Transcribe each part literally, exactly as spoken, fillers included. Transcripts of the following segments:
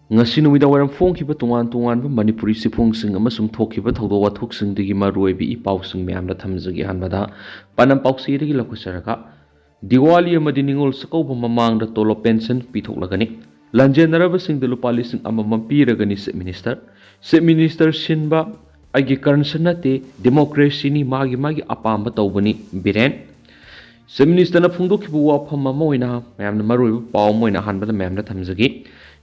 ꯉꯁꯤ ꯅꯨꯃꯤꯗꯥꯡ ꯋꯥꯏꯔꯝ ꯐꯣꯡꯈꯤꯕ ꯇꯣꯉꯥꯟ ꯇꯣꯉꯥꯟꯕ ꯃꯅꯤꯄꯨꯔꯤ ꯆꯦꯐꯣꯡꯁꯤꯡ ꯑꯃꯁꯨꯡ ꯊꯣꯛꯈꯤꯕ ꯊꯧꯗꯣꯛ ꯋꯥꯊꯣꯛꯁꯤꯡꯗꯒꯤ ꯃꯔꯨꯑꯣꯏꯕ ꯏ ꯄꯥꯎꯁꯤꯡ ꯃꯌꯥꯝꯗ ꯊꯝꯖꯒꯦ꯫ ꯑꯍꯥꯟꯕꯗ ꯄꯥꯟꯗꯝ ꯄꯥꯎꯆꯦꯗꯒꯤ ꯂꯧꯈꯠꯆꯔꯒ, ꯗꯤꯋꯥꯂꯤ ꯑꯃꯗꯤ ꯅꯤꯉꯣꯜ ꯆꯥꯛꯀꯧꯕ ꯃꯃꯥꯡꯗ ꯇꯣꯂꯣꯞ ꯄꯦꯟꯁꯟ ꯄꯤꯊꯣꯛꯂꯒꯅꯤ꯫ ꯂꯥꯟꯖꯦꯟꯅꯔꯕꯁꯤꯡꯗ ꯂꯨꯄꯥ ꯂꯤꯁꯤꯡ ꯑꯃꯃꯝ ꯄꯤꯔꯒꯅꯤ꯫ ꯆꯤꯐ ꯃꯤꯅꯤꯁꯇꯔ, ꯆꯤꯐ ꯃꯤꯅꯤꯁꯇꯔ ꯁꯤꯟꯕ ꯑꯩꯒꯤ ꯀꯟꯁꯔꯟ ꯅꯠꯇꯦ, ꯗꯦꯃꯣꯀ꯭ꯔꯦꯁꯤꯅꯤ, ꯃꯥꯒꯤ ꯃꯥꯒꯤ ꯑꯄꯥꯝꯕ ꯇꯧꯕꯅꯤ꯫ ꯕꯤꯔꯦꯟ꯫ ꯆꯤꯐ ꯃꯤꯅꯤꯁꯇꯔꯅ ꯐꯣꯡꯗꯣꯛꯈꯤꯕ ꯋꯥꯐꯝ ꯑꯃ ꯑꯣꯏꯅ ꯃꯌꯥꯝꯅ ꯃꯔꯨꯑꯣꯏꯕ ꯄꯥꯎ ꯑꯃ ꯑꯣꯏꯅ ꯑꯍꯥꯟꯕꯗ ꯃꯌꯥꯝꯗ ꯊꯝꯖꯒꯦ꯫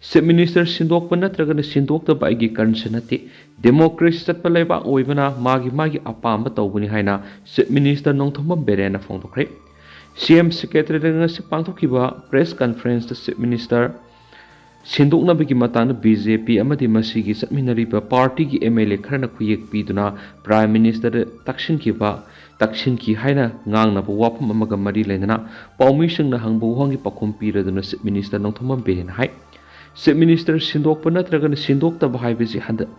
ꯆꯤꯐ ꯃꯤꯅꯤꯁꯇꯔ ꯁꯤꯟꯗꯣꯛꯄ ꯅꯠꯇ꯭ꯔꯒꯅ ꯁꯤꯟꯗꯣꯛꯇꯕ ꯑꯩꯒꯤ ꯀꯟꯁꯔꯟ ꯅꯠꯇꯦ, ꯗꯦꯃꯣꯀ꯭ꯔꯦꯁꯤ ꯆꯠꯄ ꯂꯩꯕꯥꯛ ꯑꯣꯏꯕꯅ ꯃꯥꯒꯤ ꯃꯥꯒꯤ ꯑꯄꯥꯝꯕ ꯇꯧꯕꯅꯤ ꯍꯥꯏꯅ ꯆꯤꯐ ꯃꯤꯅꯤꯁꯇꯔ ꯅꯣꯡꯊꯣꯝꯕꯝ ꯕꯤꯔꯦꯟꯅ ꯐꯣꯡꯗꯣꯛꯈ꯭ꯔꯦ꯫ ꯁꯤ ꯑꯦꯝ ꯁꯦꯀ꯭ꯔꯦꯇꯔꯤꯌꯦꯠꯇ ꯉꯁꯤ ꯄꯥꯡꯊꯣꯛꯈꯤꯕ ꯄ꯭ꯔꯦꯁ ꯀꯟꯐꯔꯦꯟꯁꯇ ꯆꯤꯐ ꯃꯤꯅꯤꯁꯇꯔ ꯁꯤꯟꯗꯣꯛꯅꯕꯒꯤ ꯃꯇꯥꯡꯗ ꯕꯤ ꯖꯦ ꯄꯤ ꯑꯃꯗꯤ ꯃꯁꯤꯒꯤ ꯆꯠꯃꯤꯟꯅꯔꯤꯕ ꯄꯥꯔꯇꯤꯒꯤ ꯑꯦꯝ ꯑꯦꯜ ꯑꯦ ꯈꯔꯅ ꯈꯨꯌꯦꯛ ꯄꯤꯗꯨꯅ ꯄ꯭ꯔꯥꯏꯝ ꯃꯤꯅꯤꯁꯇꯔꯗ ꯇꯛꯁꯤꯟꯈꯤꯕ, ꯇꯛꯁꯤꯟꯈꯤ ꯍꯥꯏꯅ ꯉꯥꯡꯅꯕ ꯋꯥꯐꯝ ꯑꯃꯒ ꯃꯔꯤ ꯂꯩꯅꯅ ꯄꯥꯎꯃꯤꯁꯤꯡꯅ ꯍꯪꯕ ꯋꯥꯍꯪꯒꯤ ꯄꯥꯎꯈꯨꯝ ꯄꯤꯔꯗꯨꯅ ꯆꯤꯐ ꯃꯤꯅꯤꯁꯇꯔ ꯅꯣꯡꯊꯣꯝꯕꯝ ꯕꯤꯔꯦꯟꯅ ꯍꯥꯏ, ꯆꯤꯐ ꯃꯤꯅꯤꯁꯇꯔ ꯁꯤꯟꯗꯣꯛꯄ ꯅꯠꯇ꯭ꯔꯒꯅ ꯁꯤꯟꯗꯣꯛꯇꯕ ꯍꯥꯏꯕꯁꯤ ꯍꯟꯗꯛ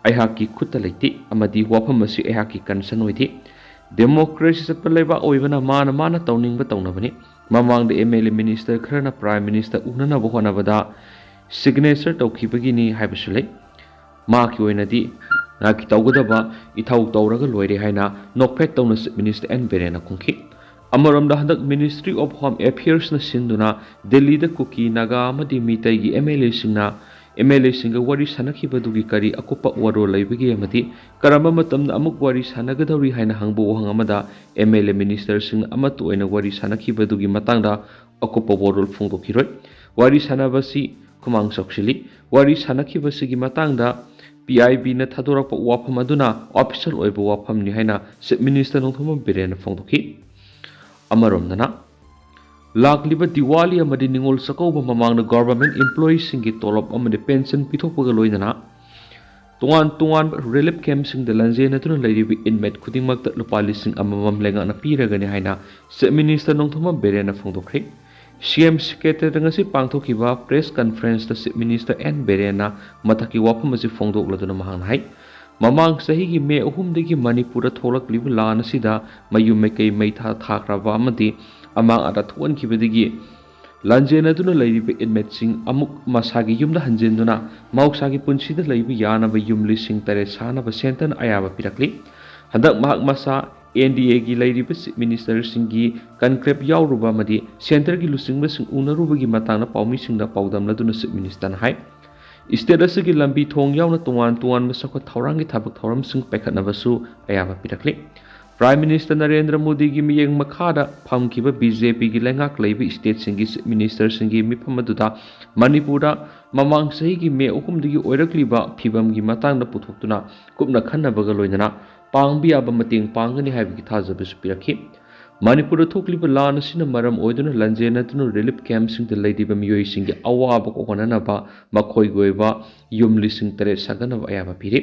ꯑꯩꯍꯥꯛꯀꯤ ꯈꯨꯠꯇ ꯂꯩꯇꯦ ꯑꯃꯗꯤ ꯋꯥꯐꯝ ꯑꯁꯤ ꯑꯩꯍꯥꯛꯀꯤ ꯀꯟꯁꯔꯟ ꯑꯣꯏꯗꯦ꯫ ꯗꯦꯃꯣꯀ꯭ꯔꯦꯁꯤ ꯆꯠꯄ ꯂꯩꯕꯥꯛ ꯑꯣꯏꯕꯅ ꯃꯥꯅ ꯃꯥꯅ ꯇꯧꯅꯤꯡꯕ ꯇꯧꯅꯕꯅꯤ꯫ ꯃꯃꯥꯡꯗ ꯑꯦꯝ ꯑꯦꯜ ꯑꯦ ꯃꯤꯅꯤꯁꯇꯔ ꯈꯔꯅ ꯄ꯭ꯔꯥꯏꯝ ꯃꯤꯅꯤꯁꯇꯔ ꯎꯅꯅꯕ ꯍꯣꯠꯅꯕꯗ ꯁꯤꯒꯅꯦꯆꯔ ꯇꯧꯈꯤꯕꯒꯤꯅꯤ ꯍꯥꯏꯕꯁꯨ ꯂꯩ꯫ ꯃꯍꯥꯛꯀꯤ ꯑꯣꯏꯅꯗꯤ ꯃꯍꯥꯛꯀꯤ ꯇꯧꯒꯗꯕ ꯏꯊꯧ ꯇꯧꯔꯒ ꯂꯣꯏꯔꯦ ꯍꯥꯏꯅ ꯅꯣꯛꯐꯦꯠ ꯇꯧꯅ ꯆꯤꯐ ꯃꯤꯅꯤꯁꯇꯔ ꯑꯦꯟ ꯕꯤꯔꯦꯟꯅ ꯈꯨꯝꯈꯤ꯫ ꯑꯃꯔꯣꯝꯗ ꯍꯟꯗꯛ ꯃꯤꯅꯤꯁꯇ꯭ꯔꯤ ꯑꯣꯐ ꯍꯣꯝ ꯑꯦꯐꯤꯌꯔꯁꯅ ꯁꯤꯟꯗꯨꯅ ꯗꯦꯜꯂꯤꯗ ꯀꯨꯀꯤ, ꯅꯥꯒꯥ ꯑꯃꯗꯤ ꯃꯤꯇꯩꯒꯤ ꯑꯦꯝ ꯑꯦꯜ ꯑꯦꯁꯤꯡꯅ ꯑꯦꯝ ꯑꯦꯜ ꯑꯦꯁꯤꯡꯒ ꯋꯥꯔꯤ ꯁꯥꯟꯅꯈꯤꯕꯗꯨꯒꯤ ꯀꯔꯤ ꯑꯀꯨꯞꯄ ꯋꯥꯔꯣꯜ ꯂꯩꯕꯒꯦ ꯑꯃꯗꯤ ꯀꯔꯝꯕ ꯃꯇꯝꯗ ꯑꯃꯨꯛ ꯋꯥꯔꯤ ꯁꯥꯟꯅꯒꯗꯧꯔꯤ ꯍꯥꯏꯅ ꯍꯪꯕ ꯋꯥꯍꯪ ꯑꯃꯗ ꯑꯦꯝ ꯑꯦꯜ ꯑꯦ ꯃꯤꯅꯤꯁꯇꯔꯁꯤꯡꯅ ꯑꯃꯠꯇ ꯑꯣꯏꯅ ꯋꯥꯔꯤ ꯁꯥꯟꯅꯈꯤꯕꯗꯨꯒꯤ ꯃꯇꯥꯡꯗ ꯑꯀꯨꯞꯄ ꯋꯥꯔꯣꯜ ꯐꯣꯡꯗꯣꯛꯈꯤꯔꯣꯏ꯫ ꯋꯥꯔꯤ ꯁꯥꯟꯅꯕꯁꯤ ꯈꯨꯃꯥꯡ ꯆꯥꯎꯁꯤꯜꯂꯤ꯫ ꯋꯥꯔꯤ ꯁꯥꯟꯅꯈꯤꯕꯁꯤꯒꯤ ꯃꯇꯥꯡꯗ ꯄꯤ ꯑꯥꯏ ꯕꯤꯅ ꯊꯥꯗꯣꯔꯛꯄ ꯋꯥꯐꯝ ꯑꯗꯨꯅ ꯑꯣꯐꯤꯁꯤꯌꯦꯜ ꯑꯣꯏꯕ ꯋꯥꯐꯝꯅꯤ ꯍꯥꯏꯅ ꯆꯤꯐ ꯃꯤꯅꯤꯁꯇꯔ ꯅꯣꯡꯊꯣꯝꯕꯝ ꯕꯤꯔꯦꯟꯅ ꯐꯣꯡꯗꯣꯛꯈꯤ꯫ ꯑꯃꯔꯣꯝꯗꯅ, ꯂꯥꯛꯂꯤꯕ ꯗꯤꯋꯥꯂꯤ ꯑꯃꯗꯤ ꯅꯤꯉꯣꯜ ꯆꯥꯛꯀꯧꯕ ꯃꯃꯥꯡꯗ ꯒꯣꯚꯔꯟꯃꯦꯟꯠ ꯏꯝꯄ꯭ꯂꯣꯌꯤꯁꯤꯡꯒꯤ ꯇꯣꯂꯣꯞ ꯑꯃꯗꯤ ꯄꯦꯟꯁꯟ ꯄꯤꯊꯣꯛꯄꯒ ꯂꯣꯏꯅꯅ ꯇꯣꯉꯥꯟ ꯇꯣꯉꯥꯟꯕ ꯔꯤꯂꯤꯐ ꯀꯦꯝꯞꯁꯤꯡꯗ ꯂꯥꯟꯖꯦꯟꯅꯗꯨꯅ ꯂꯩꯔꯤꯕ ꯏꯟꯃꯦꯠ ꯈꯨꯗꯤꯡꯃꯛꯇ ꯂꯨꯄꯥ ꯂꯤꯁꯤꯡ ꯑꯃꯃꯝ ꯂꯩꯉꯥꯛꯅ ꯄꯤꯔꯒꯅꯤ ꯍꯥꯏꯅ ꯆꯤꯐ ꯃꯤꯅꯤꯁꯇꯔ ꯅꯣꯡꯊꯣꯝꯕꯝ ꯕꯤꯔꯦꯟꯅ ꯐꯣꯡꯗꯣꯛꯈ꯭ꯔꯦ꯫ ꯁꯤ ꯑꯦꯝ ꯁꯦꯀ꯭ꯔꯦꯇꯔꯤꯌꯦꯠꯇ ꯉꯁꯤ ꯄꯥꯡꯊꯣꯛꯈꯤꯕ ꯄ꯭ꯔꯦꯁ ꯀꯟꯐꯔꯦꯟꯁꯇ ꯆꯤꯐ ꯃꯤꯅꯤꯁꯇꯔ ꯑꯦꯟ ꯕꯤꯔꯦꯟꯅ ꯃꯊꯛꯀꯤ ꯋꯥꯐꯝ ꯑꯁꯤ ꯐꯣꯡꯗꯣꯛꯂꯗꯨꯅ ꯃꯍꯥꯛꯅ ꯍꯥꯏ, ꯃꯃꯥꯡ ꯆꯍꯤꯒꯤ ꯃꯦ ꯑꯍꯨꯝꯗꯒꯤ ꯃꯅꯤꯄꯨꯔꯗ ꯊꯣꯛꯂꯛꯂꯤꯕ ꯂꯥꯟ ꯑꯁꯤꯗ ꯃꯌꯨꯝ ꯃꯩꯀꯩ ꯃꯩ ꯊꯥ-, ꯊꯥꯈ꯭ꯔꯕ ꯑꯃꯗꯤ ꯑꯃꯥꯡ ꯑꯇꯥ ꯊꯣꯛꯍꯟꯈꯤꯕꯗꯒꯤ ꯂꯥꯟꯖꯦꯟꯅꯗꯨꯅ ꯂꯩꯔꯤꯕ inmateꯁꯤꯡ ꯑꯃꯨꯛ ꯃꯁꯥꯒꯤ ꯌꯨꯝꯗ ꯍꯟꯖꯤꯟꯗꯨꯅ ꯃꯍꯧꯁꯥꯒꯤ ꯄꯨꯟꯁꯤꯗ ꯂꯩꯕ ꯌꯥꯅꯕ ꯌꯨꯝ ꯂꯤꯁꯤꯡ ꯇꯔꯦꯠ ꯁꯥꯅꯕ centreꯅ ꯑꯌꯥꯕ ꯄꯤꯔꯛꯂꯤ꯫ ꯍꯟꯗꯛ ꯃꯍꯥꯛ ꯃꯁꯥ NDAꯒꯤ ꯂꯩꯔꯤꯕ Chief Ministerꯁꯤꯡꯒꯤ conclave ꯌꯥꯎꯔꯨꯕ ꯑꯃꯗꯤ centreꯒꯤ ꯂꯨꯆꯤꯡꯕꯁꯤꯡ ꯎꯅꯔꯨꯕꯒꯤ ꯃꯇꯥꯡꯗ ꯄꯥꯎꯃꯤꯁꯤꯡꯗ ꯄꯥꯎꯗꯝꯅꯗꯨꯅ Chief Ministerꯅ ꯍꯥꯏ, state ꯑꯁꯤꯒꯤ ꯂꯝꯕꯤ ꯊꯣꯡ ꯌꯥꯎꯅ ꯇꯣꯉꯥꯟ ꯇꯣꯉꯥꯟꯕ ꯆꯥꯎꯈꯠ ꯊꯧꯔꯥꯡꯒꯤ ꯊꯕꯛ ꯊꯧꯔꯝꯁꯤꯡ ꯄꯥꯏꯈꯠꯅꯕꯁꯨ ꯑꯌꯥꯕ ꯄꯤꯔꯛꯂꯤ꯫ Prime Minister ꯅꯔꯦꯟꯗ꯭ꯔ ꯃꯣꯗꯤꯒꯤ ꯃꯤꯠꯌꯦꯡ ꯃꯈꯥꯗ ꯐꯝꯈꯤꯕ BJPꯒꯤ ꯂꯩꯉꯥꯛ ꯂꯩꯕ stateꯁꯤꯡꯒꯤ Chief Ministerꯁꯤꯡꯒꯤ ꯃꯤꯐꯝ ꯑꯗꯨꯗ ꯃꯅꯤꯄꯨꯔꯗ ꯃꯃꯥꯡ ꯆꯍꯤꯒꯤ May ꯑꯍꯨꯝꯗꯒꯤ ꯑꯣꯏꯔꯛꯂꯤꯕ ꯐꯤꯕꯝꯒꯤ ꯃꯇꯥꯡꯗ ꯄꯨꯊꯣꯛꯇꯨꯅ ꯀꯨꯞꯅ ꯈꯟꯅꯕꯒ ꯂꯣꯏꯅꯅ ꯄꯥꯡꯕ ꯌꯥꯕ ꯃꯇꯦꯡ ꯄꯥꯡꯒꯅꯤ ꯍꯥꯏꯕꯒꯤ ꯊꯥꯖꯕꯁꯨ ꯄꯤꯔꯛꯈꯤ꯫ ꯃꯅꯤꯄꯨꯔꯗ ꯊꯣꯛꯂꯤꯕ ꯂꯥꯟ ꯑꯁꯤꯅ ꯃꯔꯝ ꯑꯣꯏꯗꯨꯅ ꯂꯥꯟꯖꯦꯟꯅꯗꯨꯅ relief campꯁꯤꯡꯗ ꯂꯩꯔꯤꯕ ꯃꯤꯑꯣꯏꯁꯤꯡꯒꯤ ꯑꯋꯥꯕ ꯀꯣꯛꯍꯟꯅꯅꯕ ꯃꯈꯣꯏꯒꯤ ꯑꯣꯏꯕ ꯌꯨꯝ ꯂꯤꯁꯤꯡ ꯇꯔꯦꯠ ꯁꯥꯒꯠꯅꯕ ꯑꯌꯥꯕ ꯄꯤꯔꯤ꯫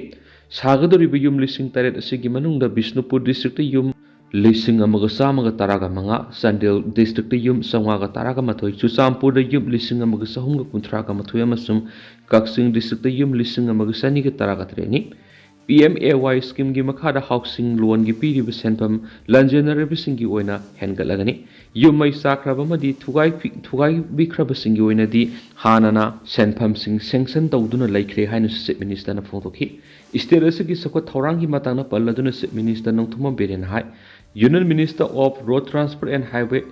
ꯁꯥꯒꯗꯧꯔꯤꯕ ꯌꯨꯝ ꯂꯤꯁꯤꯡ ꯇꯔꯦꯠ ꯑꯁꯤꯒꯤ ꯃꯅꯨꯡꯗ ꯕꯤꯁꯅꯨꯄꯨꯔ districtꯇ ꯌꯨꯝ ꯂꯤꯁꯤꯡ ꯑꯃꯒ ꯆꯥꯝꯃꯒ ꯇꯔꯥꯒ ꯃꯉꯥ, ꯆꯥꯟꯗꯦꯜ districtꯇ ꯌꯨꯝ ꯆꯥꯝꯃꯉꯥꯒ ꯇꯔꯥꯒ ꯃꯥꯊꯣꯏ, ꯆꯨꯔꯆꯥꯟꯄꯨꯔꯗ ꯌꯨꯝ ꯂꯤꯁꯤꯡ ꯑꯃꯒ ꯆꯍꯨꯝꯒ ꯀꯨꯟꯊ꯭ꯔꯥꯒ ꯃꯥꯊꯣꯏ ꯑꯃꯁꯨꯡ ꯀꯛꯆꯤꯡ districtꯇ ꯌꯨꯝ ꯂꯤꯁꯤꯡ ꯑꯃꯒ ꯆꯅꯤꯒ ꯇꯔꯥꯒ ꯇꯔꯦꯠꯅꯤ꯫ PMAY schemeꯒꯤ ꯃꯈꯥꯗ housing loanꯒꯤ ꯄꯤꯔꯤꯕ ꯁꯦꯟꯐꯝ ꯂꯥꯟꯖꯦꯟꯅꯔꯤꯕꯁꯤꯡꯒꯤ ꯑꯣꯏꯅ ꯍꯦꯟꯒꯠꯂꯒꯅꯤ꯫ ꯌꯨꯝ ꯃꯩ ꯆꯥꯛꯈ꯭ꯔꯕ ꯑꯃꯗꯤ ꯊꯨꯒꯥꯏ-, ꯊꯨꯒꯥꯏꯕꯤꯈ꯭ꯔꯕꯁꯤꯡꯒꯤ ꯑꯣꯏꯅꯗꯤ ꯍꯥꯟꯅꯅ ꯁꯦꯟꯐꯝꯁꯤꯡ sanction ꯇꯧꯗꯨꯅ ꯂꯩꯈ꯭ꯔꯦ ꯍꯥꯏꯅꯁꯨ Chief Ministerꯅ ꯐꯣꯡꯗꯣꯛꯈꯤ꯫ State ꯑꯁꯤꯒꯤ ꯆꯥꯎꯈꯠ ꯊꯧꯔꯥꯡꯒꯤ ꯃꯇꯥꯡꯗ ꯄꯜꯂꯗꯨꯅ Chief Minister Nongthombam ꯕꯤꯔꯦꯟꯅ high, Union Minister of Road Transport and Highway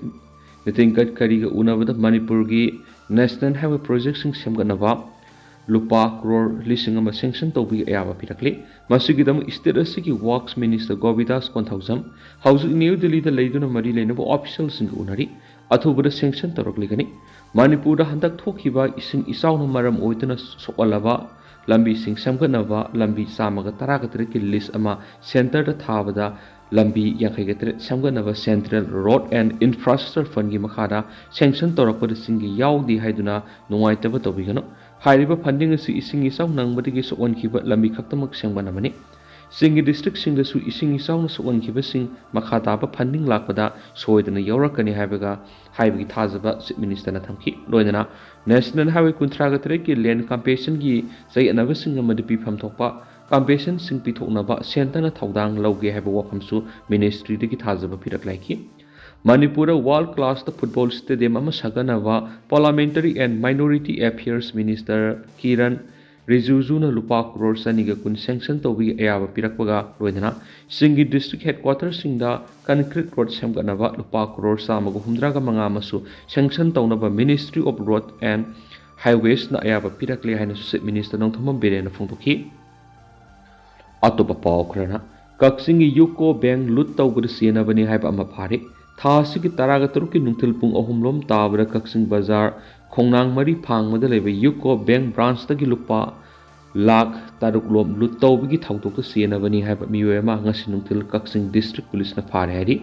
Nitin ꯒꯗꯀꯔꯤꯒ ꯎꯅꯕꯗ ꯃꯅꯤꯄꯨꯔꯒꯤ National Highway projectꯁꯤꯡ ꯁꯦꯝꯒꯠꯅꯕ ꯂꯨꯄꯥ ꯀ꯭ꯔꯣꯔ ꯂꯤꯁꯤꯡ ꯑꯃ sanction ꯇꯧꯕꯒꯤ ꯑꯌꯥꯕ ꯄꯤꯔꯛꯂꯤ꯫ ꯃꯁꯤꯒꯤꯗꯃꯛ state ꯑꯁꯤꯒꯤ Works Minister ꯒꯣꯕꯤꯗꯥꯁ ꯀꯣꯟꯊꯧꯖꯝ ꯍꯧꯖꯤꯛ ꯅ꯭ꯌꯨ ꯗꯤꯜꯂꯤꯗ ꯂꯩꯗꯨꯅ ꯃꯔꯤ ꯂꯩꯅꯕ officialꯁꯤꯡꯒ ꯎꯅꯔꯤ꯫ ꯑꯊꯨꯕꯗ sanction ꯇꯧꯔꯛꯂꯒꯅꯤ꯫ ꯃꯅꯤꯄꯨꯔꯗ ꯍꯟꯗꯛ ꯊꯣꯛꯈꯤꯕ ꯏꯁꯤꯡ ꯏꯆꯥꯎꯅ ꯃꯔꯝ ꯑꯣꯏꯗꯨꯅ ꯁꯣꯛꯍꯜꯂꯕ ꯂꯝꯕꯤꯁꯤꯡ ꯁꯦꯝꯒꯠꯅꯕ ꯂꯝꯕꯤ ꯆꯥꯝꯃꯒ ꯇꯔꯥꯒ ꯇꯔꯦꯠꯀꯤ list ꯑꯃ centreꯗ ꯊꯥꯕꯗ ꯂꯝꯕꯤ ꯌꯥꯡꯈꯩꯒ ꯇꯔꯦꯠ ꯁꯦꯝꯒꯠꯅꯕ Central Road and Infrastructure Fundꯀꯤ ꯃꯈꯥꯗ sanction ꯇꯧꯔꯛꯄꯗ ꯆꯤꯡꯒꯤ ꯌꯥꯎꯗꯦ ꯍꯥꯏꯗꯨꯅ ꯅꯨꯡꯉꯥꯏꯇꯕ ꯇꯧꯕꯤꯒꯅꯨ꯫ ꯍꯥꯏꯔꯤꯕ funding ꯑꯁꯤ ꯏꯁꯤꯡ ꯏꯆꯥꯎ ꯅꯪꯕꯗꯒꯤ ꯁꯣꯛꯍꯟꯈꯤꯕ ꯂꯝꯕꯤ ꯈꯛꯇꯃꯛ ꯁꯦꯝꯒꯠꯅꯕꯅꯤ꯫ ꯆꯤꯡꯒꯤ districtꯁꯤꯡꯗꯁꯨ ꯏꯁꯤꯡ ꯏꯆꯥꯎꯅ ꯁꯣꯛꯍꯟꯈꯤꯕꯁꯤꯡ ꯃꯈꯥ ꯇꯥꯕ funding ꯂꯥꯛꯄꯗ ꯁꯣꯏꯗꯅ ꯌꯥꯎꯔꯛꯀꯅꯤ ꯍꯥꯏꯕꯒ, ꯍꯥꯏꯕꯒꯤ ꯊꯥꯖꯕ Chief Ministerꯅ ꯊꯝꯈꯤ꯫ ꯂꯣꯏꯅꯅ National Highway ꯀꯨꯟꯊ꯭ꯔꯥꯒ ꯇꯔꯦꯠꯀꯤ land compensationꯒꯤ ꯆꯌꯦꯠꯅꯕꯁꯤꯡ ꯑꯃꯗꯤ ꯄꯤꯐꯝ ꯊꯣꯛꯄ compensationꯁꯤꯡ ꯄꯤꯊꯣꯛꯅꯕ centreꯅ ꯊꯧꯗꯥꯡ ꯂꯧꯒꯦ ꯍꯥꯏꯕ ꯋꯥꯐꯝꯁꯨ ministryꯗꯒꯤ ꯊꯥꯖꯕ ꯄꯤꯔꯛꯂꯦ ꯍꯥꯏꯈꯤ꯫ ꯃꯅꯤꯄꯨꯔꯗ ꯋꯥꯔꯜ ꯀ꯭ꯂꯥꯁꯇ ꯐꯨꯠꯕꯣꯜ ꯁ꯭ꯇꯦꯗꯤꯌꯝ ꯑꯃ ꯁꯥꯒꯠꯅꯕ Parliamentary and Minority Affairs Minister Kiran ꯔꯤꯖꯤꯖꯨꯅ ꯂꯨꯄꯥ ꯀ꯭ꯔꯣꯔ ꯆꯅꯤꯒ ꯀꯨꯟ ꯁꯦꯡꯁꯟ ꯇꯧꯕꯒꯤ ꯑꯌꯥꯕ ꯄꯤꯔꯛꯄꯒ ꯂꯣꯏꯅꯅ ꯆꯤꯡꯒꯤ ꯗꯤꯁꯇ꯭ꯔꯤꯛ ꯍꯦꯗꯀ꯭ꯋꯥꯇꯔꯁꯤꯡꯗ ꯀꯟꯀ꯭ꯔꯤꯠ ꯔꯣꯗ ꯁꯦꯝꯒꯠꯅꯕ ꯂꯨꯄꯥ ꯀ꯭ꯔꯣꯔ ꯆꯥꯝꯃꯒ ꯍꯨꯝꯗ꯭ꯔꯥꯒ ꯃꯉꯥ ꯑꯃꯁꯨ ꯁꯦꯡꯁꯟ ꯇꯧꯅꯕ Ministry of Road and Highwaysꯅ ꯑꯌꯥꯕ ꯄꯤꯔꯛꯂꯦ ꯍꯥꯏꯅꯁꯨ Chief Minister ꯅꯣꯡꯊꯣꯝꯕꯝ ꯕꯤꯔꯦꯟꯅ ꯐꯣꯡꯗꯣꯛꯈꯤ꯫ ꯑꯇꯣꯞꯄ ꯄꯥꯎ ꯈꯔꯅ ꯀꯛꯆꯤꯡꯒꯤ ꯌꯨꯀꯣ ꯕꯦꯡ ꯂꯨꯠ ꯇꯧꯕꯗ ꯆꯦꯟꯅꯕꯅꯤ ꯍꯥꯏꯕ ꯑꯃ ꯐꯥꯔꯤ꯫ ꯊꯥ ꯑꯁꯤꯒꯤ ꯇꯔꯥꯒ ꯇꯔꯨꯛꯀꯤ ꯅꯨꯡꯊꯤꯜ ꯄꯨꯡ ꯑꯍꯨꯝ ꯂꯣꯝ ꯇꯥꯕꯗ ꯀꯛꯆꯤꯡ ꯕꯖꯥꯔ ꯈꯣꯡꯅꯥꯡ ꯃꯔꯤ ꯐꯥꯡꯕꯗ ꯂꯩꯕ ꯌꯨꯀꯣ ꯕꯦꯡ ꯕ꯭ꯔꯥꯟꯁꯇꯒꯤ ꯂꯨꯄꯥ ꯂꯥꯈ ꯇꯔꯨꯛ ꯂꯣꯝ ꯂꯨꯠ ꯇꯧꯕꯒꯤ ꯊꯧꯗꯣꯛꯇ ꯆꯦꯟꯅꯕꯅꯤ ꯍꯥꯏꯕ ꯃꯤꯑꯣꯏ ꯑꯃ ꯉꯁꯤ ꯅꯨꯡꯊꯤꯜ ꯀꯛꯆꯤꯡ ꯗꯤꯁꯇ꯭ꯔꯤꯛ ꯄꯨꯂꯤꯁꯅ ꯐꯥꯔꯦ ꯍꯥꯏꯔꯤ꯫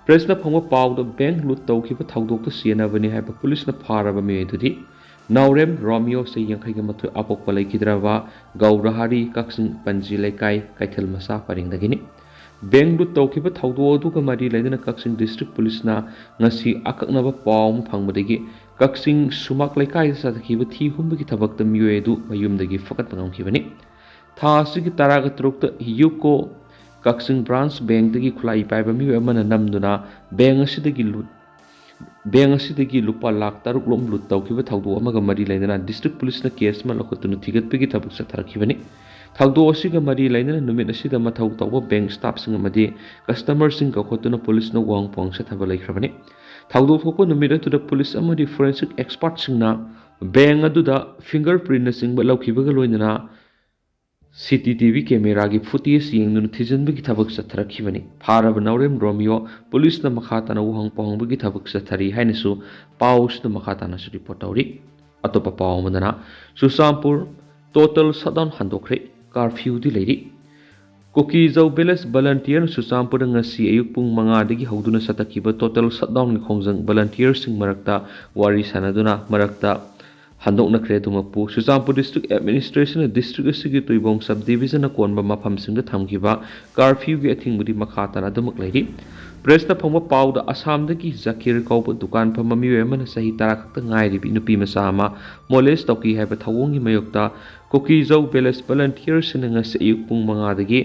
ꯄ꯭ꯔꯦꯁꯅ ꯐꯪꯕ ꯄꯥꯎꯗ ꯕꯦꯡ ꯂꯨꯠ ꯇꯧꯈꯤꯕ ꯊꯧꯗꯣꯛꯇ ꯆꯦꯟꯅꯕꯅꯤ ꯍꯥꯏꯕ ꯄꯨꯂꯤꯁꯅ ꯐꯥꯔꯕ ꯃꯤꯑꯣꯏ ꯑꯗꯨꯗꯤ ꯅꯥꯎꯔꯦꯝ ꯔꯣꯃꯤꯌꯣ, ꯆꯍꯤ ꯌꯥꯡꯈꯩꯒ ꯃꯥꯊꯣꯏ, ꯑꯄꯣꯛꯄ ꯂꯩꯈꯤꯗ꯭ꯔꯕ ꯒꯧꯔꯍꯥꯔꯤ, ꯀꯛꯆꯤꯡ ꯄꯟꯖꯤ ꯂꯩꯀꯥꯏ, ꯀꯩꯊꯦꯜ ꯃꯆꯥ ꯄꯔꯦꯡꯗꯒꯤꯅꯤ꯫ ꯕꯦꯡ ꯂꯨꯠ ꯇꯧꯈꯤꯕ ꯊꯧꯗꯣꯛ ꯑꯗꯨꯒ ꯃꯔꯤ ꯂꯩꯅꯅ ꯀꯛꯆꯤꯡ ꯗꯤꯁꯇ꯭ꯔꯤꯛ ꯄꯨꯂꯤꯁꯅ ꯉꯁꯤ ꯑꯀꯛꯅꯕ ꯄꯥꯎ ꯑꯃ ꯐꯪꯕꯗꯒꯤ ꯀꯛꯆꯤꯡ ꯁꯨꯃꯥꯛ ꯂꯩꯀꯥꯏꯗ ꯆꯠꯊꯈꯤꯕ ꯊꯤ ꯍꯨꯝꯕꯒꯤ ꯊꯕꯛꯇ ꯃꯤꯑꯣꯏ ꯑꯗꯨ ꯃꯌꯨꯝꯗꯒꯤ ꯐꯒꯠꯄ ꯉꯝꯈꯤꯕꯅꯤ꯫ ꯊꯥ ꯑꯁꯤꯒꯤ ꯇꯔꯥꯒ ꯇꯔꯨꯛꯇ ꯌꯨꯀꯣ ꯀꯛꯆꯤꯡ ꯕ꯭ꯔꯥꯟꯁ ꯕꯦꯡꯗꯒꯤ ꯈꯨꯠꯂꯥꯏ ꯄꯥꯏꯕ ꯃꯤꯑꯣꯏ ꯑꯃꯅ ꯅꯝꯗꯨꯅ ꯕꯦꯡ ꯑꯁꯤꯗꯒꯤ ꯂꯨꯠ ꯕꯦꯡ ꯑꯁꯤꯗꯒꯤ ꯂꯨꯄꯥ ꯂꯥꯈ ꯇꯔꯨꯛ ꯂꯣꯝ ꯂꯨꯠ ꯇꯧꯈꯤꯕ ꯊꯧꯗꯣꯛ ꯑꯃꯒ ꯃꯔꯤ ꯂꯩꯅꯅ ꯗꯤꯁꯇ꯭ꯔꯤꯛ ꯄꯨꯂꯤꯁꯅ ꯀꯦꯁ ꯑꯃ ꯂꯧꯈꯠꯇꯨꯅ ꯊꯤꯒꯠꯄꯒꯤ ꯊꯕꯛ ꯆꯠꯊꯔꯛꯈꯤꯕꯅꯤ꯫ ꯊꯧꯗꯣꯛ ꯑꯁꯤꯒ ꯃꯔꯤ ꯂꯩꯅꯅ ꯅꯨꯃꯤꯠ ꯑꯁꯤꯗ ꯃꯊꯧ ꯇꯧꯕ ꯕꯦꯡ ꯁ꯭ꯇꯥꯐꯁꯤꯡ ꯑꯃꯗꯤ ꯀꯁꯇꯃꯔꯁꯤꯡ ꯀꯧꯈꯠꯇꯨꯅ ꯄꯨꯂꯤꯁꯅ ꯋꯥꯍꯪ ꯄꯥꯎꯍꯪ ꯆꯠꯊꯕ ꯂꯩꯈ꯭ꯔꯕꯅꯤ꯫ ꯊꯧꯗꯣꯛ ꯊꯣꯛꯄ ꯅꯨꯃꯤꯠ ꯑꯗꯨꯗ ꯄꯨꯂꯤꯁ ꯑꯃꯗꯤ ꯐꯣꯔꯦꯟꯁꯤꯛ ꯑꯦꯛꯁꯄꯥꯔꯠꯁꯤꯡꯅ ꯕꯦꯡ ꯑꯗꯨꯗ ꯐꯤꯡꯒꯔ ꯄ꯭ꯔꯤꯟꯠꯅꯆꯤꯡꯕ ꯂꯧꯈꯤꯕꯒ ꯂꯣꯏꯅꯅ ꯁꯤ ꯁꯤ ꯇꯤ ꯚꯤ ꯀꯦꯃꯦꯔꯥꯒꯤ ꯐꯨꯇꯦꯖ ꯌꯦꯡꯗꯨꯅ ꯊꯤꯖꯤꯟꯕꯒꯤ ꯊꯕꯛ ꯆꯠꯊꯔꯛꯈꯤꯕꯅꯤ꯫ ꯐꯥꯔꯕ ꯅꯥꯎꯔꯦꯝ ꯔꯣꯃꯤꯌꯣ ꯄꯨꯂꯤꯁꯅ ꯃꯈꯥ ꯇꯥꯅ ꯋꯥꯍꯪ ꯄꯥꯎꯍꯪꯕꯒꯤ ꯊꯕꯛ ꯆꯠꯊꯔꯤ ꯍꯥꯏꯅꯁꯨ ꯄꯥꯎ ꯑꯁꯤꯗ ꯃꯈꯥ ꯇꯥꯅꯁꯨ ꯔꯤꯄꯣꯔꯠ ꯇꯧꯔꯤ꯫ ꯑꯇꯣꯞꯄ ꯄꯥꯎ ꯑꯃꯗꯅ ꯆꯨꯔꯆꯥꯟꯄꯨꯔ ꯇꯣꯇꯦꯜ ꯁꯠꯗꯥꯎꯟ ꯍꯟꯗꯣꯛꯈ꯭ꯔꯦ, ꯀꯥꯔꯐ꯭ꯌꯨꯗꯤ ꯂꯩꯔꯤ꯫ ꯀꯨꯀꯤꯖꯧ ꯚꯤꯂꯦꯖ ꯚꯂꯟꯇꯤꯌꯔꯅ ꯆꯨꯔꯆꯥꯟꯄꯨꯔꯗ ꯉꯁꯤ ꯑꯌꯨꯛ ꯄꯨꯡ ꯃꯉꯥꯗꯒꯤ ꯍꯧꯗꯨꯅ ꯆꯠꯊꯈꯤꯕ ꯇꯣꯇꯦꯜ ꯁꯠꯗꯥꯎꯟꯒꯤ ꯈꯣꯡꯖꯪ ꯚꯂꯟꯇꯤꯌꯔꯁꯤꯡ ꯃꯔꯛꯇ ꯋꯥꯔꯤ ꯁꯥꯟꯅꯗꯨꯅ ꯃꯔꯛꯇ ꯍꯟꯗꯣꯛꯅꯈ꯭ꯔꯦ꯫ ꯑꯗꯨꯃꯛꯄꯨ ꯆꯨꯔꯆꯥꯟꯄꯨꯔ ꯗꯤꯁꯇ꯭ꯔꯤꯛ ꯑꯦꯗꯃꯤꯅꯤꯁꯇ꯭ꯔꯦꯁꯟꯅ ꯗꯤꯁꯇ꯭ꯔꯤꯛ ꯑꯁꯤꯒꯤ ꯇꯨꯏꯕꯣꯡ ꯁꯕ ꯗꯤꯕꯤꯖꯟꯅ ꯀꯣꯟꯕ ꯃꯐꯝꯁꯤꯡꯗ ꯊꯝꯈꯤꯕ ꯀꯥꯔꯐ꯭ꯌꯨꯒꯤ ꯑꯊꯤꯡꯕꯗꯤ ꯃꯈꯥ ꯇꯥꯅ ꯑꯗꯨꯃꯛ ꯂꯩꯔꯤ꯫ ꯄ꯭ꯔꯦꯁꯅ ꯐꯪꯕ ꯄꯥꯎꯗ ꯑꯁꯥꯝꯗꯒꯤ ꯖꯀꯤꯔ ꯀꯧꯕ ꯗꯨꯀꯥꯟ ꯐꯝꯕ ꯃꯤꯑꯣꯏ ꯑꯃꯅ ꯆꯍꯤ ꯇꯔꯥ ꯈꯛꯇ ꯉꯥꯏꯔꯤꯕꯤ ꯅꯨꯄꯤ ꯃꯆꯥ ꯑꯃ ꯃꯣꯂꯦꯁ ꯇꯧꯈꯤ ꯍꯥꯏꯕ ꯊꯧꯑꯣꯡꯒꯤ ꯃꯥꯌꯣꯛꯇ ꯀꯨꯀꯤꯖꯧ ꯚꯤꯂꯦꯖ ꯚꯂꯟꯇꯤꯌꯔꯁꯤꯡꯅ ꯉꯁꯤ ꯑꯌꯨꯛ ꯄꯨꯡ ꯃꯉꯥꯗꯒꯤ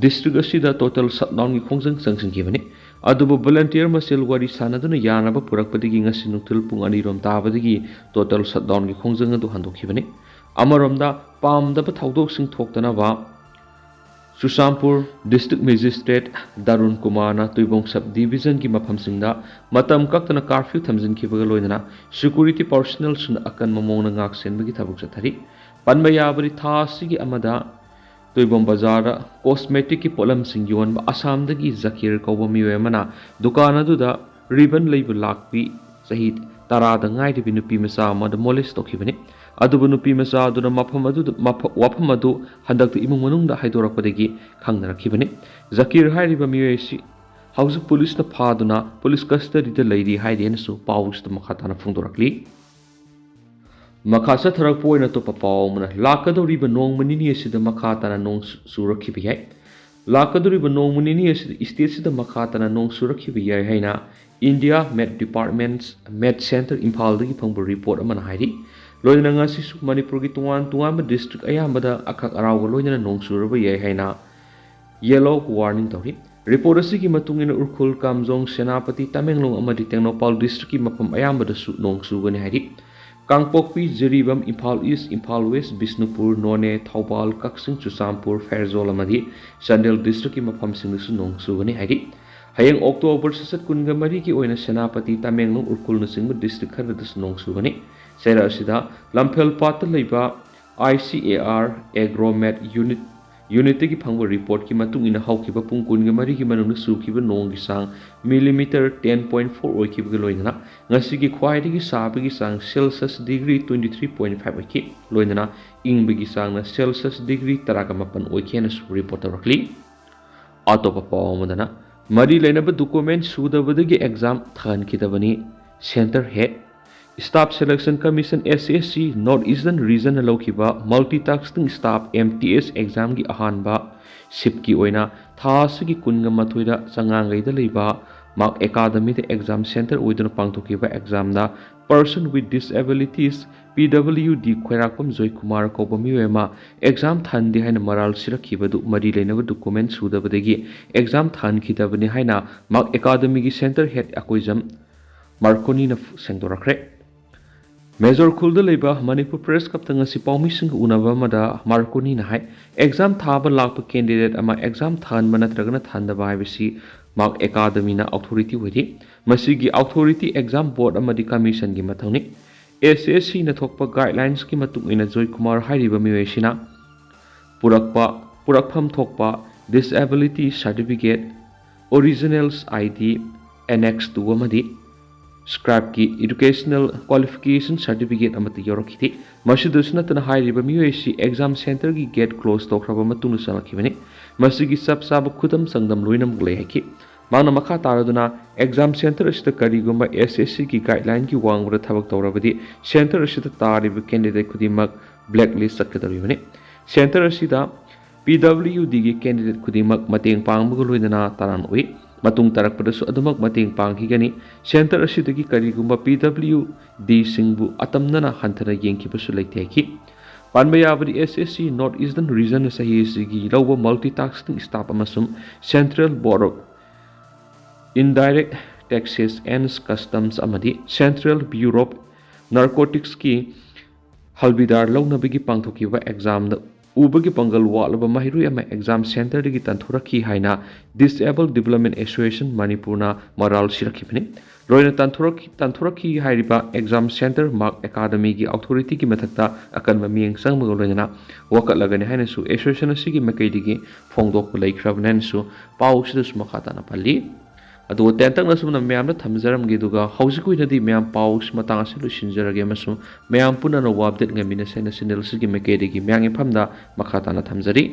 ꯗꯤꯁꯇ꯭ꯔꯤꯛ ꯑꯁꯤꯗ ꯇꯣꯇꯦꯜ ꯁꯠꯗꯥꯎꯟꯒꯤ ꯈꯣꯡꯖꯪ ꯆꯪꯁꯤꯟꯈꯤꯕꯅꯤ꯫ ꯑꯗꯨꯕꯨ volunteer ꯃꯁꯦꯜ ꯋꯥꯔꯤ ꯁꯥꯟꯅꯗꯨꯅ ꯌꯥꯅꯕ ꯄꯨꯔꯛꯄꯗꯒꯤ ꯉꯁꯤ ꯅꯨꯡꯊꯤꯜ ꯄꯨꯡ ꯑꯅꯤꯔꯣꯝ ꯇꯥꯕꯗꯒꯤ total shutdownꯒꯤ ꯈꯣꯡꯖꯪ ꯑꯗꯨ ꯍꯟꯗꯣꯛꯈꯤꯕꯅꯤ꯫ ꯑꯃꯔꯣꯝꯗ, ꯄꯥꯝꯗꯕ ꯊꯧꯗꯣꯛꯁꯤꯡ ꯊꯣꯛꯇꯅꯕ ꯆꯨꯔꯆꯥꯟꯄꯨꯔ District Magistrate ꯗꯥꯔꯨꯟ ꯀꯨꯃꯥꯔꯅ ꯇꯨꯏꯕꯣꯡ Sub Divisionꯒꯤ ꯃꯐꯝꯁꯤꯡꯗ ꯃꯇꯝ ꯀꯛꯇꯅ curfew ꯊꯝꯖꯤꯟꯈꯤꯕꯒ ꯂꯣꯏꯅꯅ security personnelꯁꯤꯡꯅ ꯑꯀꯟꯕ ꯃꯑꯣꯡꯗ ꯉꯥꯛ ꯁꯦꯟꯕꯒꯤ ꯊꯕꯛ ꯆꯠꯊꯔꯤ꯫ ꯄꯟꯕ ꯌꯥꯕꯗꯤ, ꯊꯥ ꯑꯁꯤꯒꯤ ꯑꯃꯗ ꯇꯨꯏꯕꯣꯡ ꯕꯖꯥꯔꯗ cosmeticꯀꯤ ꯄꯣꯠꯂꯝꯁꯤꯡ ꯌꯣꯟꯕ ꯑꯁꯥꯝꯗꯒꯤ ꯖꯀꯤꯔ ꯀꯧꯕ ꯃꯤꯑꯣꯏ ꯑꯃꯅ ꯗꯨꯀꯥꯟ ꯑꯗꯨꯗ ribbon ꯂꯩꯕ ꯂꯥꯛꯄꯤ ꯆꯍꯤ ꯇꯔꯥꯗ ꯉꯥꯏꯔꯤꯕꯤ ꯅꯨꯄꯤ ꯃꯆꯥ ꯑꯃꯗ molest ꯇꯧꯈꯤꯕꯅꯤ꯫ ꯑꯗꯨꯕꯨ ꯅꯨꯄꯤ ꯃꯆꯥ ꯑꯗꯨꯅ ꯃꯐꯝ ꯑꯗꯨꯗ, ꯃꯐ-, ꯋꯥꯐꯝ ꯑꯗꯨ ꯍꯟꯗꯛꯇ ꯏꯃꯨꯡ ꯃꯅꯨꯡꯗ ꯍꯥꯏꯗꯣꯔꯛꯄꯗꯒꯤ ꯈꯪꯅꯔꯛꯈꯤꯕꯅꯤ꯫ ꯖꯀꯤꯔ ꯍꯥꯏꯔꯤꯕ ꯃꯤꯑꯣꯏ ꯑꯁꯤ ꯍꯧꯖꯤꯛ ꯄꯨꯂꯤꯁꯅ ꯐꯥꯗꯨꯅ police custodyꯗ ꯂꯩꯔꯤ ꯍꯥꯏꯔꯤ ꯍꯥꯏꯅꯁꯨ ꯄꯥꯎꯁꯤꯗ ꯃꯈꯥ ꯇꯥꯅ ꯐꯣꯡꯗꯣꯔꯛꯂꯤ꯫ ꯃꯈꯥ ꯆꯠꯊꯔꯛꯄ ꯑꯣꯏꯅ ꯑꯇꯣꯞꯄ ꯄꯥꯎ ꯑꯃꯅ, ꯂꯥꯛꯀꯗꯧꯔꯤꯕ ꯅꯣꯡꯃ ꯅꯤꯅꯤ ꯑꯁꯤꯗ ꯃꯈꯥ ꯇꯥꯅ ꯅꯣꯡ ꯆꯨ-, ꯆꯨꯔꯛꯈꯤꯕ ꯌꯥꯏ꯫ ꯂꯥꯛꯀꯗꯧꯔꯤꯕ ꯅꯣꯡꯃ ꯅꯤꯅꯤ ꯑꯁꯤꯗ stateꯁꯤꯗ ꯃꯈꯥ ꯇꯥꯅ ꯅꯣꯡ ꯆꯨꯔꯛꯈꯤꯕ ꯌꯥꯏ ꯍꯥꯏꯅ India Met Department, Met Centre ꯏꯝꯐꯥꯜꯗꯒꯤ ꯐꯪꯕ report ꯑꯃꯅ ꯍꯥꯏꯔꯤ꯫ ꯂꯣꯏꯅꯅ ꯉꯁꯤꯁꯨ ꯃꯅꯤꯄꯨꯔꯒꯤ ꯇꯣꯉꯥꯟ ꯇꯣꯉꯥꯟꯕ district ꯑꯌꯥꯝꯕꯗ ꯑꯈꯥꯛ ꯑꯔꯥꯎꯒ ꯂꯣꯏꯅꯅ ꯅꯣꯡ ꯆꯨꯔꯕ ꯌꯥꯏ ꯍꯥꯏꯅ yellow warning ꯇꯧꯔꯤ꯫ Report ꯑꯁꯤꯒꯤ ꯃꯇꯨꯡ ꯏꯟꯅ ꯎꯈ꯭ꯔꯨꯜ, ꯀꯥꯝꯖꯣꯡ, ꯁꯦꯅꯥꯄꯇꯤ, ꯇꯃꯦꯡꯂꯣꯡ ꯑꯃꯗꯤ ꯇꯦꯡꯅꯧꯄꯥꯜ districtꯀꯤ ꯃꯐꯝ ꯑꯌꯥꯝꯕꯗꯁꯨ ꯅꯣꯡ ꯆꯨꯒꯅꯤ ꯍꯥꯏꯔꯤ꯫ ꯀꯥꯡꯄꯣꯛꯄꯤ, ꯖꯤꯔꯤꯕꯥꯝ, ꯏꯝꯐꯥꯜ East, ꯏꯝꯐꯥꯜ West, ꯕꯤꯁꯅꯨꯄꯨꯔ, ꯅꯣꯅꯦ, ꯊꯧꯕꯥꯜ, ꯀꯛꯆꯤꯡ, ꯆꯨꯔꯆꯥꯟꯄꯨꯔ, ꯐꯦꯔꯖꯣꯜ ꯑꯃꯗꯤ ꯆꯥꯟꯗꯦꯜ districtꯀꯤ ꯃꯐꯝꯁꯤꯡꯗꯁꯨ ꯅꯣꯡ ꯆꯨꯒꯅꯤ ꯍꯥꯏꯔꯤ꯫ ꯍꯌꯦꯡ October ꯁꯠꯁꯠ ꯀꯨꯟꯒ ꯃꯔꯤꯒꯤ ꯑꯣꯏꯅ ꯁꯦꯅꯥꯄꯇꯤ, ꯇꯃꯦꯡꯂꯣꯡ, ꯎꯈ꯭ꯔꯨꯜꯅꯆꯤꯡꯕ district ꯈꯔꯗꯁꯨ ꯅꯣꯡ ꯆꯨꯒꯅꯤ꯫ ꯆꯩꯔꯥꯛ ꯑꯁꯤꯗ ꯂꯝꯐꯦꯜ ꯄꯥꯠꯇ ꯂꯩꯕ I C A R Agromet unit, unitꯇꯒꯤ ꯐꯪꯕ reportꯀꯤ ꯃꯇꯨꯡ ꯏꯟꯅ ꯍꯧꯈꯤꯕ ꯄꯨꯡ ꯀꯨꯟꯒ ꯃꯔꯤꯒꯤ ꯃꯅꯨꯡꯗ ꯆꯨꯈꯤꯕ ꯅꯣꯡꯒꯤ ꯆꯥꯡ millimeter ten point four ꯑꯣꯏꯈꯤꯕꯒ ꯂꯣꯏꯅꯅ ꯉꯁꯤꯒꯤ ꯈ꯭ꯋꯥꯏꯗꯒꯤ ꯁꯥꯕꯒꯤ ꯆꯥꯡ Celsius degree twenty three point five ꯑꯣꯏꯈꯤ꯫ ꯂꯣꯏꯅꯅ ꯏꯪꯕꯒꯤ ꯆꯥꯡꯅ Celsius degree ꯇꯔꯥꯒ ꯃꯥꯄꯟ ꯑꯣꯏꯈꯤ ꯍꯥꯏꯅꯁꯨ report ꯇꯧꯔꯛꯂꯤ꯫ ꯑꯇꯣꯞꯄ ꯄꯥꯎ ꯑꯃꯗꯅ, ꯃꯔꯤ ꯂꯩꯅꯕ document ꯁꯨꯗꯕꯗꯒꯤ exam ꯊꯥꯍꯟꯈꯤꯗꯕꯅꯤ꯫ Centre ꯍꯦꯛ꯫ Staff Selection Commission, S S C, North Eastern Regionꯅ ꯂꯧꯈꯤꯕ Multitasking Staff, M T S, examꯒꯤ ꯑꯍꯥꯟꯕ shiftꯀꯤ ꯑꯣꯏꯅ ꯊꯥ ꯑꯁꯤꯒꯤ ꯀꯨꯟꯒ ꯃꯥꯊꯣꯏꯗ ꯆꯉꯥꯡꯒꯩꯗ ꯂꯩꯕ ꯃꯥꯛ ꯑꯦꯀꯥꯗꯃꯤꯗ exam centre ꯑꯣꯏꯗꯨꯅ ꯄꯥꯡꯊꯣꯛꯈꯤꯕ examꯗ Person with Disabilities, P W D, ꯈ꯭ꯋꯥꯏꯔꯥꯛꯄꯝ ꯖꯣꯏꯀꯨꯃꯥꯔ ꯀꯧꯕ ꯃꯤꯑꯣꯏ ꯑꯃ ꯑꯦꯛꯖꯥꯝ ꯊꯥꯍꯟꯗꯦ ꯍꯥꯏꯅ ꯃꯔꯥꯜ ꯁꯤꯔꯛꯈꯤꯕ ꯑꯗꯨ ꯃꯔꯤ ꯂꯩꯅꯕ ꯗꯣꯀꯨꯃꯦꯟ ꯁꯨꯗꯕꯗꯒꯤ ꯑꯦꯛꯖꯥꯝ ꯊꯥꯍꯟꯈꯤꯗꯕꯅꯤ ꯍꯥꯏꯅ ꯃꯥꯛ ꯑꯦꯀꯥꯗꯃꯤꯒꯤ ꯁꯦꯟꯇꯔ ꯍꯦꯗ ꯑꯀꯣꯏꯖꯝ ꯃꯥꯔꯀꯣꯅꯤꯅ ꯁꯦꯡꯗꯣꯔꯛꯈ꯭ꯔꯦ꯫ ꯃꯦꯖꯣꯔ ꯈꯨꯜꯗ ꯂꯩꯕ ꯃꯅꯤꯄꯨꯔ ꯄ꯭ꯔꯦꯁ ꯀ꯭ꯂꯕꯇ ꯉꯁꯤ ꯄꯥꯎꯃꯤꯁꯤꯡꯒ ꯎꯅꯕ ꯑꯃꯗ ꯃꯥꯔꯀꯣꯅꯤꯅ ꯍꯥꯏ, ꯑꯦꯛꯖꯥꯝ ꯊꯥꯕ ꯂꯥꯛꯄ ꯀꯦꯟꯗꯤꯗꯦꯠ ꯑꯃ ꯑꯦꯛꯖꯥꯝ ꯊꯥꯍꯟꯕ ꯅꯠꯇ꯭ꯔꯒꯅ ꯊꯥꯍꯟꯗꯕ ꯍꯥꯏꯕꯁꯤ ꯃꯥꯛ ꯑꯦꯀꯥꯗꯃꯤꯅ ꯑꯣꯊꯣꯔꯤꯇꯤ ꯑꯣꯏꯗꯦ꯫ ꯃꯁꯤꯒꯤ ꯑꯣꯊꯣꯔꯤꯇꯤ ꯑꯦꯛꯖꯥꯝ ꯕꯣꯔꯗ ꯑꯃꯗꯤ ꯀꯃꯤꯁꯟꯒꯤ ꯃꯊꯧꯅꯤ꯫ ꯑꯦꯁ ꯑꯦꯁ ꯁꯤꯅ ꯊꯣꯛꯄ ꯒꯥꯏꯗꯂꯥꯏꯟꯁꯀꯤ ꯃꯇꯨꯡ ꯏꯟꯅ ꯖꯣꯏꯀꯨꯃꯥꯔ ꯍꯥꯏꯔꯤꯕ ꯃꯤꯑꯣꯏ ꯑꯁꯤꯅ ꯄꯨꯔꯛꯄ, ꯄꯨꯔꯛꯐꯝ ꯊꯣꯛꯄ disability certificate, originals I D, annex two ꯑꯃꯗꯤ ꯁ꯭ꯀ꯭ꯔꯥꯏꯞꯀꯤ ꯏꯗꯨꯀꯦꯁꯅꯦꯜ ꯀ꯭ꯋꯥꯂꯤꯐꯤꯀꯦꯁꯟ ꯁꯥꯔꯇꯤꯐꯤꯀꯦꯠ ꯑꯃꯠꯇ ꯌꯥꯎꯔꯛꯈꯤꯗꯦ꯫ ꯃꯁꯤꯗꯁꯨ ꯅꯠꯇꯅ ꯍꯥꯏꯔꯤꯕ ꯃꯤꯑꯣꯏ ꯑꯁꯤ ꯑꯦꯛꯖꯥꯝ ꯁꯦꯟꯇꯔꯒꯤ ꯒꯦꯠ ꯀ꯭ꯂꯣꯖ ꯇꯧꯈ꯭ꯔꯕ ꯃꯇꯨꯡꯗ ꯆꯪꯂꯛꯈꯤꯕꯅꯤ꯫ ꯃꯁꯤꯒꯤ ꯆꯞ ꯆꯥꯕ ꯈꯨꯗꯝ ꯆꯥꯡꯗꯝ ꯂꯣꯏꯅꯃꯛ ꯂꯩ ꯍꯥꯏꯈꯤ꯫ ꯃꯍꯥꯛꯅ ꯃꯈꯥ ꯇꯥꯔꯗꯨꯅ ꯑꯦꯛꯖꯥꯝ ꯁꯦꯟꯇꯔ ꯑꯁꯤꯗ ꯀꯔꯤꯒꯨꯝꯕ ꯑꯦꯁ ꯑꯦꯁ ꯁꯤꯒꯤ ꯒꯥꯏꯗꯂꯥꯏꯟꯒꯤ ꯋꯥꯡꯃꯗ ꯊꯕꯛ ꯇꯧꯔꯕꯗꯤ ꯁꯦꯟꯇꯔ ꯑꯁꯤꯗ ꯇꯥꯔꯤꯕ ꯀꯦꯟꯗꯤꯗꯦꯠ ꯈꯨꯗꯤꯡꯃꯛ ꯕ꯭ꯂꯦꯛ ꯂꯤꯁ ꯆꯠꯀꯗꯧꯔꯤꯕꯅꯤ꯫ ꯁꯦꯟꯇꯔ ꯑꯁꯤꯗ ꯄꯤ ꯗꯕ꯭ꯂꯤꯌꯨ ꯗꯤꯒꯤ ꯀꯦꯟꯗꯤꯗꯦꯠ ꯈꯨꯗꯤꯡꯃꯛ ꯃꯇꯦꯡ ꯄꯥꯡꯕꯒ ꯂꯣꯏꯅꯅ ꯇꯔꯥꯝꯅ ꯑꯣꯛꯏ꯫ ꯃꯇꯨꯡ ꯇꯥꯔꯛꯄꯗꯁꯨ ꯑꯗꯨꯃꯛ ꯃꯇꯦꯡ ꯄꯥꯡꯈꯤꯒꯅꯤ꯫ ꯁꯦꯟꯇꯔ ꯑꯁꯤꯗꯒꯤ ꯀꯔꯤꯒꯨꯝꯕ ꯄꯤ ꯗꯕ꯭ꯂꯤꯌꯨ ꯗꯤꯁꯤꯡꯕꯨ ꯑꯇꯝꯅꯅ ꯍꯟꯊꯅ ꯌꯦꯡꯈꯤꯕꯁꯨ ꯂꯩꯇꯦ ꯍꯥꯏꯈꯤ꯫ ꯄꯥꯟꯕ ꯌꯥꯕꯗꯤ ꯑꯦꯁ ꯑꯦꯁ ꯁꯤ North Eastern Regionꯅ ꯆꯍꯤ ꯑꯁꯤꯒꯤ ꯂꯧꯕ multitasking staff ꯑꯃꯁꯨꯡ Central Board of Indirect Taxes and Customs ꯑꯃꯗꯤ Central Bureau of Narcoticsꯀꯤ ꯍꯜꯕꯤꯗꯥꯔ ꯂꯧꯅꯕꯒꯤ ꯄꯥꯡꯊꯣꯛꯈꯤꯕ ꯑꯦꯛꯖꯥꯝꯗ ꯎꯕꯒꯤ ꯄꯥꯡꯒꯜ ꯋꯥꯠꯂꯕ ꯃꯍꯩꯔꯣꯏ ꯑꯃ ꯑꯦꯛꯖꯥꯝ ꯁꯦꯟꯇꯔꯗꯒꯤ ꯇꯥꯟꯊꯣꯔꯛꯈꯤ ꯍꯥꯏꯅ Disabled Development Association ꯃꯅꯤꯄꯨꯔꯅ ꯃꯔꯥꯜ ꯁꯤꯔꯛꯈꯤꯕꯅꯤ꯫ ꯂꯣꯏꯅ ꯇꯥꯟꯊꯣꯔꯛꯈꯤ, ꯇꯥꯟꯊꯣꯔꯛꯈꯤ ꯍꯥꯏꯔꯤꯕ ꯑꯦꯛꯖꯥꯝ ꯁꯦꯟꯇꯔ ꯃꯥꯛ ꯑꯦꯀꯥꯗꯃꯤꯒꯤ ꯑꯣꯊꯣꯔꯤꯇꯤꯒꯤ ꯃꯊꯛꯇ ꯑꯀꯟꯕ ꯃꯤꯠꯌꯦꯡ ꯆꯪꯕꯒ ꯂꯣꯏꯅꯅ ꯋꯥꯀꯠꯂꯒꯅꯤ ꯍꯥꯏꯅꯁꯨ ꯑꯦꯁꯣꯁꯤꯌꯦꯁꯟ ꯑꯁꯤꯒꯤ ꯃꯥꯏꯀꯩꯗꯒꯤ ꯐꯣꯡꯗꯣꯛꯄ ꯂꯩꯈ꯭ꯔꯕꯅꯤ ꯍꯥꯏꯅꯁꯨ ꯄꯥꯎ ꯑꯁꯤꯗꯁꯨ ꯃꯈꯥ ꯇꯥꯅ ꯄꯜꯂꯤ꯫ ꯑꯗꯨꯒ ꯇꯦꯟꯇꯛꯅ ꯁꯨꯝꯅ ꯃꯌꯥꯝꯗ ꯊꯝꯖꯔꯝꯒꯦ꯫ ꯑꯗꯨꯒ ꯍꯧꯖꯤꯛꯀꯤ ꯑꯣꯏꯅꯗꯤ ꯃꯌꯥꯝ ꯄꯥꯎ ꯑꯁꯤ ꯃꯇꯥꯡ ꯑꯁꯤ ꯂꯣꯏꯁꯤꯟꯖꯔꯒꯦ ꯑꯃꯁꯨꯡ ꯃꯌꯥꯝ ꯄꯨꯟꯅ ꯑꯅꯧꯕ ꯑꯞꯗꯦꯠ ꯉꯥꯏꯃꯤꯟꯅꯁꯦ ꯍꯥꯏꯅ ꯆꯦꯅꯦꯜ ꯑꯁꯤꯒꯤ ꯃꯥꯏꯀꯩꯗꯒꯤ ꯃꯌꯥꯝꯒꯤ ꯃꯐꯝꯗ ꯃꯈꯥ ꯇꯥꯅ ꯊꯝꯖꯔꯤ꯫